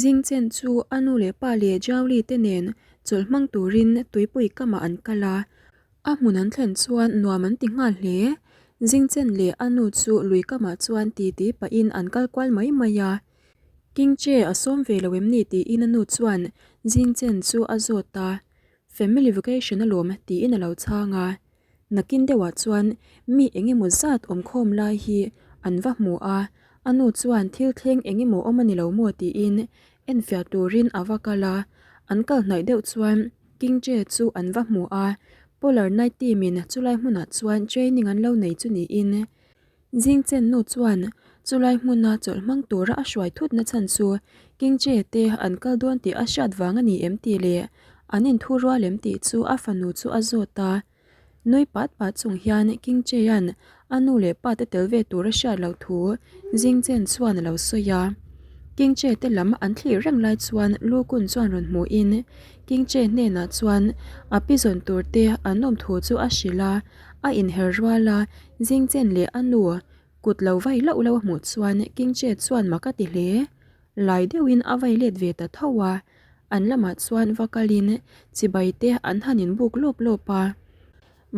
Zingchen chu a nu leh pa leh Jiaoli te nen chawlh hmang turin tuipui kamah an kal a. A hmun an thlen chuan nuam an ti nghal hle. Zingchen leh a nu chu lui kamah chuan titi pahin an kal kual mai mai a. Kingche a sawm ve lo em ni tiin a nu chuan Zingchen chu a zawt a. Family vacation alawm tiin a lo chhang a. Nakin deuhah chuan mi eng emaw zat awmkhawm lai hi an va hmu a, a nu chuan thil thleng eng emaw awm a ni lo maw tiin enfiah turin a va kal a, an kal hnaih deuh chuan Kingche chu an va hmu a, Polar Night team in chulai hmunah chuan training an lo nei chu niin Zingchen nu chuan chulai hmuna chawlh hmang tura a hruai thut na chhan chu Kingche te an kal dawn tih a hriat vang a ni em tih leh an inthu rual em tih chu a fanu chu a zawt a. Nui pat pat chung hian Kingchea'n a nu leh pa te tel ve tur a hriat loh thu Zingchen chuan a lo sawi a. Kingche te lam an thlir reng lai chuan Lukun chuan rawn hmuhin Kingche hnenah chuan a pi zawn tur te an awm thu chu a hrilh a, a inher rual a. Zingchen leh a nu kut lo vai loh loh a hmuh chuan Kingche chuan mak a ti hle. Lai deuhin a vai let ve ta tho a, an lamah chuan va kalin chibai te an han inbuk lawp lawp a.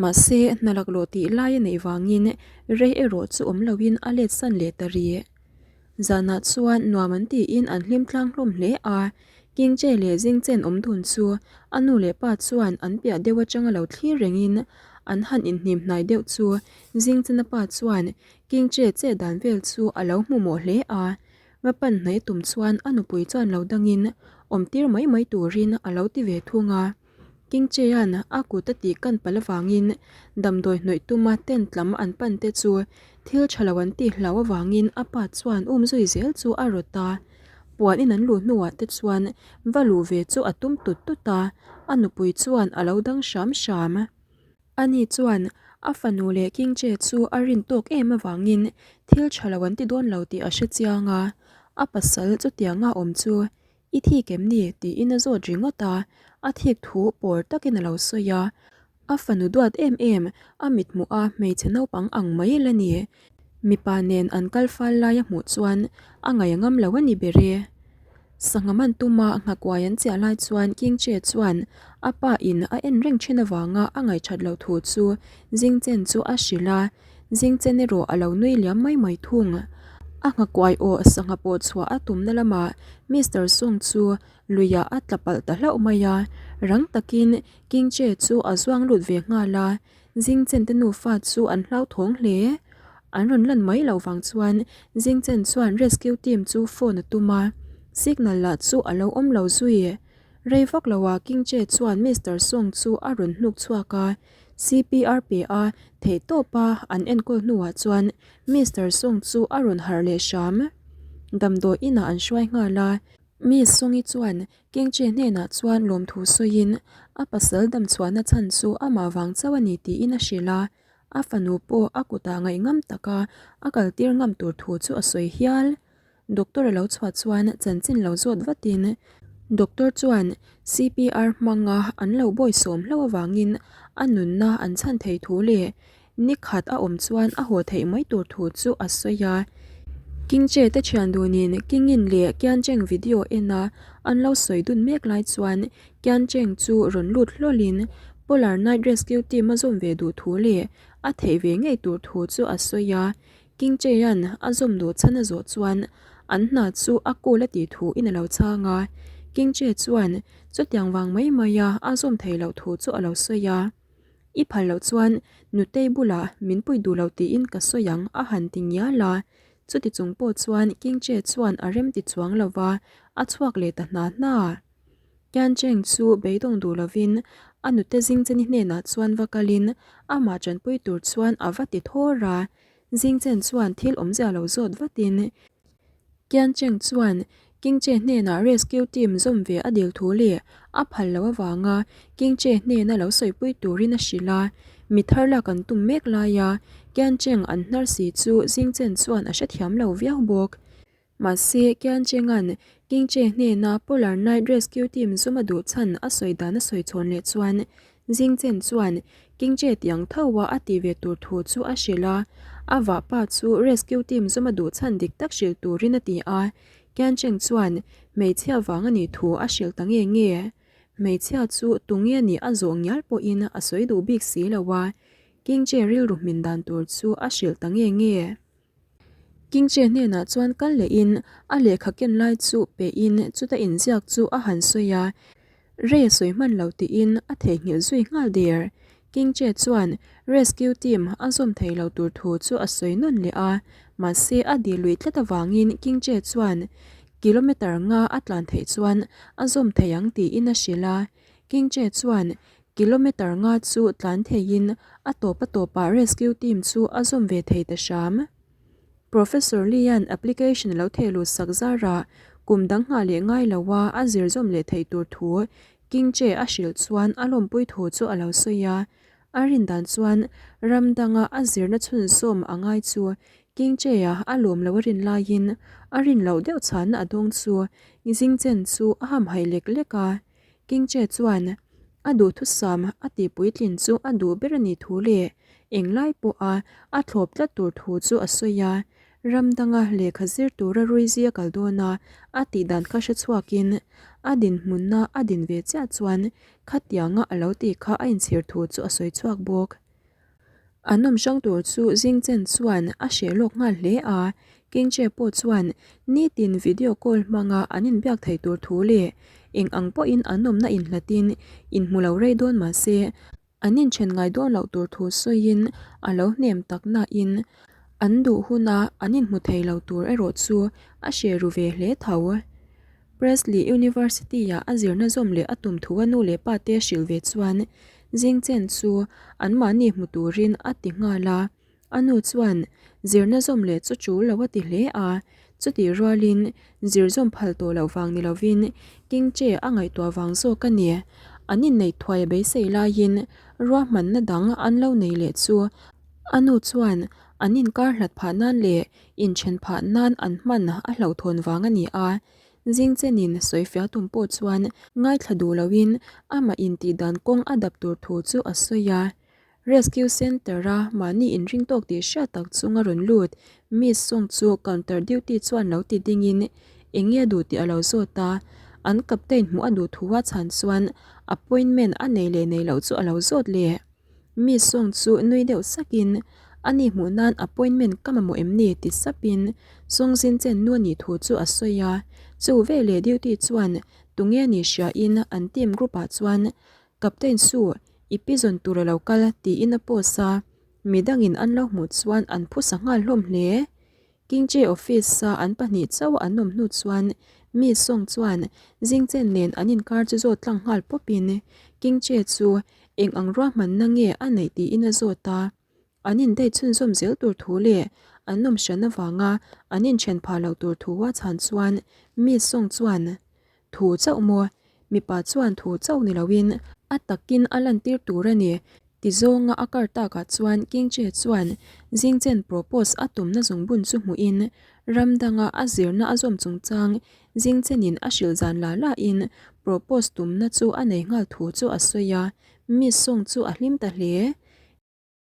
Mahse, hna laklawh tih lai a neih vangin rei erawh chu awm loin a let san leh ta rih. Zanah chuan nuam an tiin an hlim tlang hlawm hle a, Kingche leh Zingchen awm dun chu a nu leh pa chuan an piah deuh atanga lo thlir rengin an han inhnim hnai deuh chu Zingchena pa chuan Kingche che dan vel chu a lo hmu mawh hle a, va pan hnaih tum chuan a nupui chuan lo dangin awmtir mai mai turin a lo ti ve thung a. Kingchea'n a kut a tih kan palh avangin damdawi hnawih tuma tent lam an pan te chu thil tha lo an tih hlau avangin a pa chuan um zui zel chu a rawt a. Puan in an luh hnuah te chuan va luh ve chu a tum tut tut a, a nupui chuan a lo dang hram hram. Ani chuan a fanu leh Kingche chu a rin tawk em avangin thil tha lo an ti dawn lo tih a hre chiang a, a pasal chutianga awm chu I thik em ni? tiin a zawt ringawt a, a thik thu pawr takin a lo sawi a. A fanu duat em em, a mithmuh a hmeichhe naupang ang mai la ni. Mipa nen an kal fal lai a hmuh chuan a ngaih a ngam lo a ni ber e. Sangha man tuma nghakuai an chiah lai chuan Kingche chuan a pa in a en reng thin avanga a ngaihthat loh thu chu Zingchen chu a hrilh a. Zingchen erawh a lo nui liam mai mai thung. A nghakuai aw sangha pawh chhuah a tumna lamah Mister Song chu luiah a tla palh ta hlauh mai a, rang takin Kingche chu a zuang lut ve nghal a, Zingchen te nufa chu an hlauthawng hle. An rawn lan mai loh vang chuan Zingchen chuan rescue team chu phone a tum a, signal lah chu a lo awm lo zui. Rei vak loah Kingche chuan Mister Song chu a rawn hnuk chhuak a, CPR pe a theih tawp a an enkawl hnuah chuan Mister Song chu a rawn harh leh hram. Damdawi inah an hruai nghal a. Miss Songi chuan Kengche hnenah chuan lawmthu sawiin a pasal damchhuahna chhan chu amah vang chauh a ni tiin a hrilh a, a fanu pawh a kutah ngaihngam taka a kaltir ngam tur thu chu a sawi hial. Doctor a lo chhuah chuan chanchin lo zawt vatin Doctor chuan CPR hmanga an lo bawisawm hlauh avangin a nunna an chhan thei thu leh ni khat a awm chuan a haw theih mai tur thu chu a sawi a. Kingche te thian dunin Kingin leh Kiancheng video en a an lo sawi dun mek lai chuan Kiancheng chu rawn lut hlawlin Polar Night Rescue Team a zawm ve duh thu leh a theih ve ngei tur thu chu a sawi a. Kingchea'n a zawm duh chhan a zawh chuan an hna chu a cool a tih thu in a lo chhang a, Kingche chuan chutiang vang mai mai a a zawm thei loh thu chu a lo sawi a. I phal loh chuan Nutei bulah min pui duh lo tiin ka sawi ang a han ti ngial a, chuti chung pawh chuan Kingche chuan a rem ti chuang lo va, a chhuak leh ta hna hna. Tiancheng chu beidawng duh lovin a nute Zingcheni hnenah chuan va kalin amah tanpui tur chuan a va ti thawr a, Zingchen chuan thil awmzia lo zawt vatin Tiancheng chuan Kingche hnenah rescue team zawm ve a dil thu leh a phal loh avanga Kingche hnena lo sawipui turin a hrilh a, mi thar lak an tum mek laia Tiancheng an hnar si chu Zingchen chuan a hrethiam lo viau bawk. Mahse, Kiancheng-a'n Kingche hnena Polar Night Rescue Team zum a duh chhan a sawi dan a sawi chhawn leh chuan Jingchen chuan Kingche tiang tho a a tih ve tur thu chu a hrilh a. A vahpa chu rescue team zawm a duh chhan dik tak hrilh turin a ti a, Kian Cheng chuan hmeichhia vang a nih thu a hrilh ta nge nge. Hmeichhia chu tunge nih a zawh ngial pawhin a sawi duh bik si lo a, King Che rilru hmin dan tur chu a hrilh ta nge nge. King Che hnenah chuan kal lehin a lehkha ken lai chu pehin chuta inziak chu a han sawi a, Rei a sawi hman lo tiin a theihnghilh zui nghal der. King Che chuan rescue team a zawm thei lo tur thu chu a sawi nawn leh a, mahse a dil luih tlat avangin King Che chuan kilometer nga a tlan theih chuan a zawm thei ang tiin a hrilh a. King Che chuan kilometer nga chu tlan theiin a tawp a tawpah rescue team chu a zawm ve thei ta hram. Professor Lee-a'n application a lo theh lut sak zarah kum dang nghah leh ngai loa a zir zawm leh theih tur thu King Che a hrilh chuan a lawmpui thu chu a lo sawi a. A rin dan chuan ram danga a zirna chhunzawm a ngai chu King Che-a a lawm lo a rin laiin a rin loh deuh chhanna a dawng chu Zingchen chu a hamhaih lek lek a. King Che chuan a duhthusam a tihpuitlin chu a duh ber a nih thu leh englai pawha a thlawp tlat tur thu chu a sawi a. Ram danga lehkha zir tura Ruizi a kal dawn a, a tih dan kha hre chhuakin a dinhmunna a din ve chiah chuan khatianga a lo tih kha a inchhir thu chu a sawi chhuak bawk. An awm hrang tur chu Zingchen chuan a hreh lawk nghal hle a, Kingche pawh chuan nitin video call hmanga an inbiak theih tur thu leh eng ang pawhin an awmna inhlatin inhmu lo rei dawn mah se an inthen ngai dawn loh tur thu sawiin a lo hnem tak nain an duh huna an inhmu thei lo tur erawh chu a hreh ru ve hle tho. Presley University-ah a zirna zawm leh a tum thu a nu leh pa te hrilh ve chuan Zingchen chu anmahni hmu turin a ti nghal a. A nu chuan zirna zawm leh chu tul lo a ti hle a, chutih rualin zir zawm phal tawh loh vang ni lovin Kingche a ngaihtuah vang zawk a ni. An inneih thuai a beisei laiin ruahmanna dang an lo nei leh chu a nu chuan an inkar hlat phah nan leh Inthen phah nan an hman a hlauhthawn vang a ni a, Zingchenin sawifiah tum pawh chuan ngaithla duh loin amah intih dan kawng a dap tur thu chu a sawi a. Rescue Centre-a mahni inring tawk tih hriat tak chunga rawn lut Miss Song chu counter duty chuan lo ti dingin eng nge a duh tih a lo zawt a, an captain hmuh a duh thu a chhan chuan appointment a nei leh nei loh chu a lo zawt leh. Mi sawng chu nui deuh sakin, A ni hmuh nan appointment ka mamawh em ni? ti sapin Sawngzin chen nu a nih thu chu a sawi a. Chu veleh duty chuan tunge a nih hriain an team group ah chuan Captain Su, i pi zawn tur a lo kal tiin a post a. Midangin an lo hmuh chuan an phusa nghal hlawm hle. Kingche office-a an pahnih chauh an awm hnu chuan mi Song chuan Zingchen nen an inkar chu zawt tlang nghal pawpin Kingche chu eng ang ruahmanna nge a neih tiin a zawt a. An indate chhunzawm zel tur thu leh an nawm hran avanga an inthen phah loh tur thu a chhan chuan mi Song chuan Thu chauh maw? Mipa chuan thu chauh ni loin a takin a lantir tur a ni. Ti zawnga a kar takah chuan King Che chuan Zingchen propose a tumna zungbun chu hmuhin ram danga a zirna a zawm chungchang Zingchenin a hrilh zan la lain propose tumna chu a nei nghal thu chu a sawi a, Miss Song chu a hlim ta hle.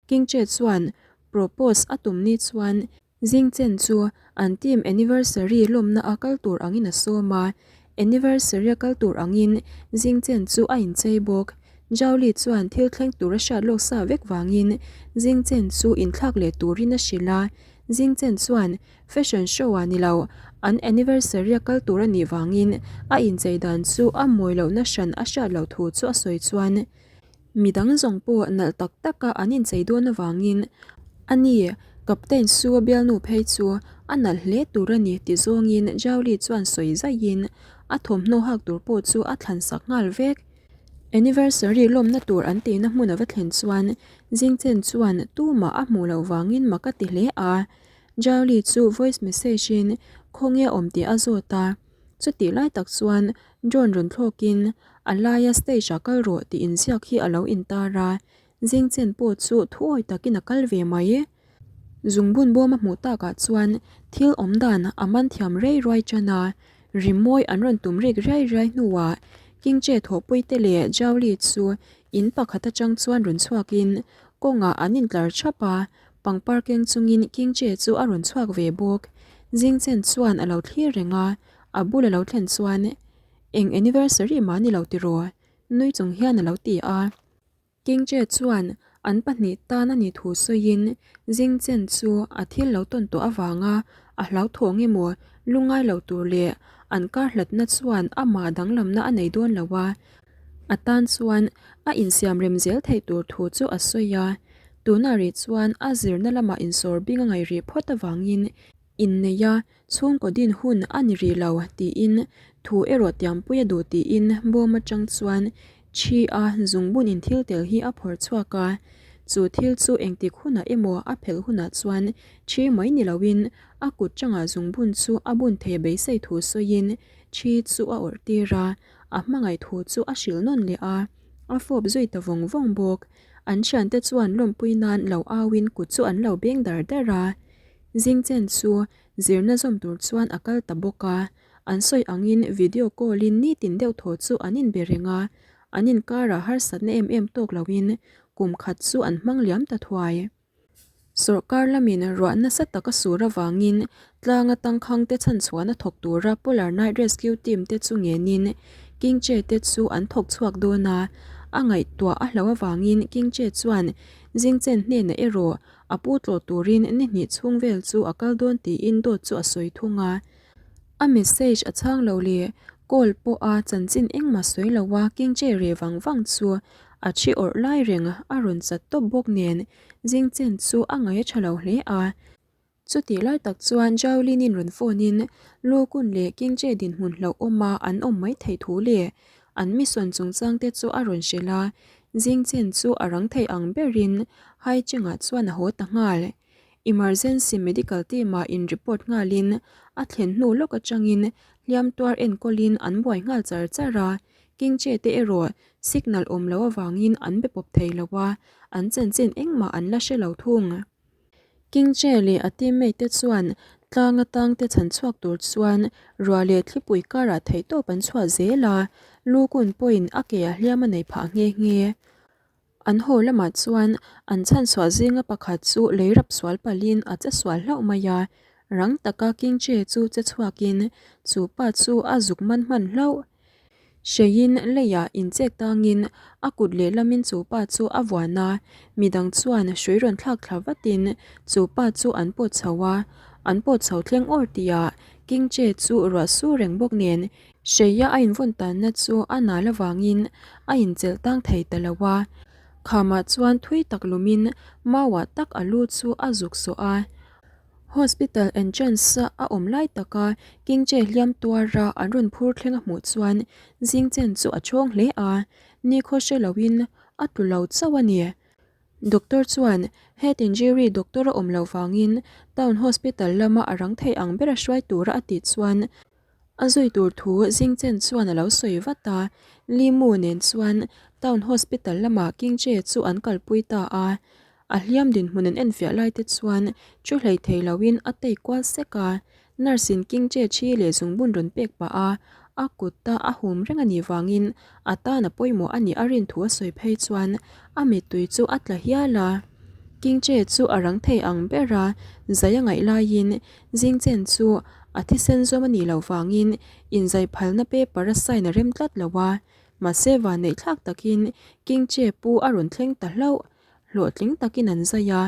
Kingche chuan propose a tum ni chuan Zingchen chu an team anniversary lawmna a kal tur angin a sawm a, anniversary a kal tur angin Zingchen chu a inchei bawk. Zhao Li chuan thil thleng tur a hriat lawk sa vek vangin Zingchen chu inthlak leh turin a hrilh a, Zingchen chuan fashion show ah ni lo an anniversary a kal tur a nih vangin a inchei dan chu a mawi lohna hran a hriat loh thu chu a sawi chuan Midang zawng pawh nalh tak taka an inchei dawn avangin a ni, Captain Su a bialnu phei chu a nalh hle tur a ni ti zawngin Zhao Li chuan sawi zaihin a thawmhnaw hak tur pawh chu a thlan sak nghal vek. Anniversary lawmna tur an tihna hmun a va thlen chuan Jingchen chuan tumah a hmuh loh vangin mak a ti hle a. Zhao Li chu voice message in khawnge a awm tih a zawt a. Chutih lai tak chuan drone rawn thlawkin a laia stage ah kal rawh tih inziak hi a lo intar a, Zingchen pawh chu thuawi takin a kal ve mai. Zungbun bawm a hmuh takah chuan thil awm dan a man thiam rei ruai tan a, rimawi an rawn tum rik riai riai hnuah Kingche thawhpuite leh Zhaoli chu in pakhat atang chuan rawn chhuakin kawngah an intlar thap a. Pangpar keng chungin Kingche chu a rawn chhuak ve bawk. Zingchen chuan a lo thlir reng a, a bul a lo thlen chuan, Eng anniversary mah ni lo tiraw? Nui chung hian a lo ti a. Kingche chuan an pahnih tan a nih thu sawiin Zingchen chu a thil lo tawn tawh avanga a hlauthawng emaw lungngai lo tur leh an kar hlatna chuan amah danglamna a nei dawn lo a, a tan chuan a insiam rem zel theih tur thu chu a sawi a. Tunah rih chuan a zirna lamah insawr bing a ngaih rih phawt avangin inneih a Chhungkaw din hun a ni rih lo tiin thu erawh tiampui a duh tiin bawm atang chuan thi a zungbun in thil tel hi a phawrh chhuak a. Chu thil chu engtik hunah emaw a phelh hunah chuan thi mai ni loin a kut tangah zungbun chu a bun thei beisei thu sawiin thi chu a awrh tir a, a hmangaih thu chu a hrilh nawn leh a, a fawp zui ta vawng vawng bawk. An thiante chuan lawmpui nan lo auin kut chu an lo beng dar dar a. Zingchen chu zirna zawm tur chuan a kal ta bawk a, an sawi angin video call in nitin deuh thaw chu an inbe reng a, an inkarah harsatna em em tawk loin kum khat chu an hmang liam ta thuai. Sawrkar lamin ruah nasa tak a sur avangin tlanga tangkhangte chhanchhuahna thawk tura Polar Night Rescue Team te chu ngenin Kingche te chu an thawk chhuak dawn a, a ngaihtuah a hloh avangin Kingche chuan Zingchen hnenah erawh A pu tlawh turin ni hnih chhung vel chu a kal dawn tiin dawt chu a sawi thung a. A message a chhang lo leh call pawh a chanchin engmah sawi lo a kingche reh vang vang chu a thi awrh lai reng a rawn chat tawp bawk nen Jingchen chu a ngaih a tha lo hle a. Chutih lai tak chuan Zhaolin-in rawn phone in Lu Kun leh Kingche dinhmun hlauhawma an awm mai theih thu leh An mission chungchang te chu a rawn hrilh a, Jingchen chu a rang thei ang berin Haichengah chuan a haw ta nghal. Emergency medical team ah in report nghalin a thlen hnu lawk atangin hliam tuar enkawlin an buai nghal char char a, Kingche te erawh signal awm loh avangin an be pawp thei lo a, an chanchin engmah an la hre lo thung. Kingche leh a teammate te chuan tlang atang te chhan chhuak tur chuan ruah leh thlipui karah theihtawp an chhuah zel a, Lukun pawhin a ke a hliam a nei phah nghe nghe. An haw lamah chuan an chhan chhuah zinga pakhat chu lei rap sual palhin a che sual hlauh mai a, rang taka Kingche chu che chhuakin chu pa chu a zuk man hman hlauh. Hreiin leiah inchek tangin a kut lehlamin chu pa chu a vuan a, midang chuan hrui rawn thlak thla vatin chu pa chu an pawt chho a, an pawt chho thleng awr tihah Kingche chu ruah su reng bawk nen Hreia a invawn tanna chu a nal avangin a inchelh tang thei ta lo a, khamah chuan thui tak lumin mauah tak a lu chu a zuk sawh a. Hospital entrance a awm lai taka Kingche hliam tuara an rawn phur thleng a hmuh chuan Zingchen chu a chhawng hle a, nikhaw hre loin a tlu lo chauh a ni. Doctor chuan head injury doctor a awm loh vangin town hospital lama a rang thei ang bera hruai tura a tih chuan A zui tur thu Zingchen chuan a lo sawi vat a, Li Mu nen chuan Town Hospital lamah Kingche chu an kalpui ta a. A hliam dinhmun an enfiah lai te chuan thu hlei thei loin a tei kual sek a, nurse in Kingche thi leh zungbun rawn pek pah a, a kut a a hum reng a nih vangin a tan a pawimawh a nih a rin thu a sawi phei chuan a mittui chu a tla hial a. Kingche chu a rang thei ang ber a, zai a ngaih laiin Zingchen chu a thisen zawm a nih loh vangin inzai phalna paper a sign a rem tlat lo a, mahse vanneih thlak takin Kingche pu a rawn thleng ta hlauh. Hlawhtling takin an zai a,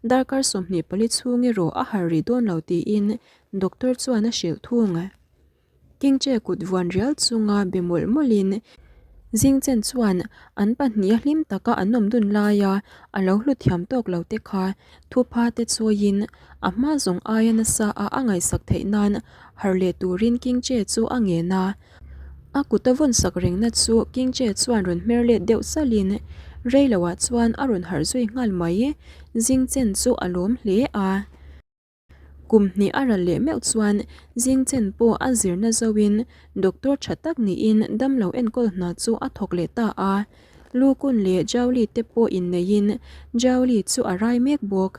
darkar 24 chhung erawh a harh rih dawn lo tiin doctor chuan a hrilh thung. Kingche kut vuan rial chunga be mawlh mawlhin Zingchen chuan an pahniha hlim taka an awm dun laia a lo hlut thiam tawk lo te kha thupha te chawiin a hma zawng aia nasa a a ngaihsak theih nan harh leh turin Kingche chu a ngen a. A kut a vawn sak rengna chu Kingche chuan rawn hmer let deuh salhin reiloah chuan a rawn harh zui nghal mai. Zingchen chu a lawm hle a. Kum hnih a ral leh meuh chuan Zingchen pawh a zirna zoin doctor tha tak niin damlo enkawl hna chu a thawk leh ta a. Lukun leh Jauli te pawh inneiin Jauli chu a rai mek bawk.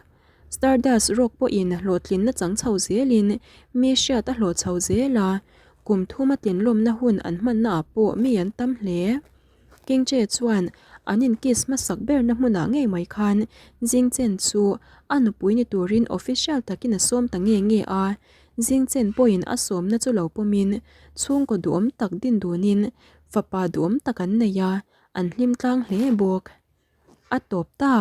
Stardust rawk pawhin hlawhtlinna chang chho zelin mi hriat a hlawh chho zel a, kum thum a tlinlawmna hun an hmannaah pawh mi an tam hle. Kingche chuan. An in kiss hmasak berna hmunah ngei mai khan Jingchen chu a nupui ni turin official takin a sawm ta nge nge a. Jingchen pawhin a sawmna chu lo pawmin chhungkaw duhawm tak din dunin fapa duhawm tak an nei a, an hlim tlang hle bawk. A tawp ta.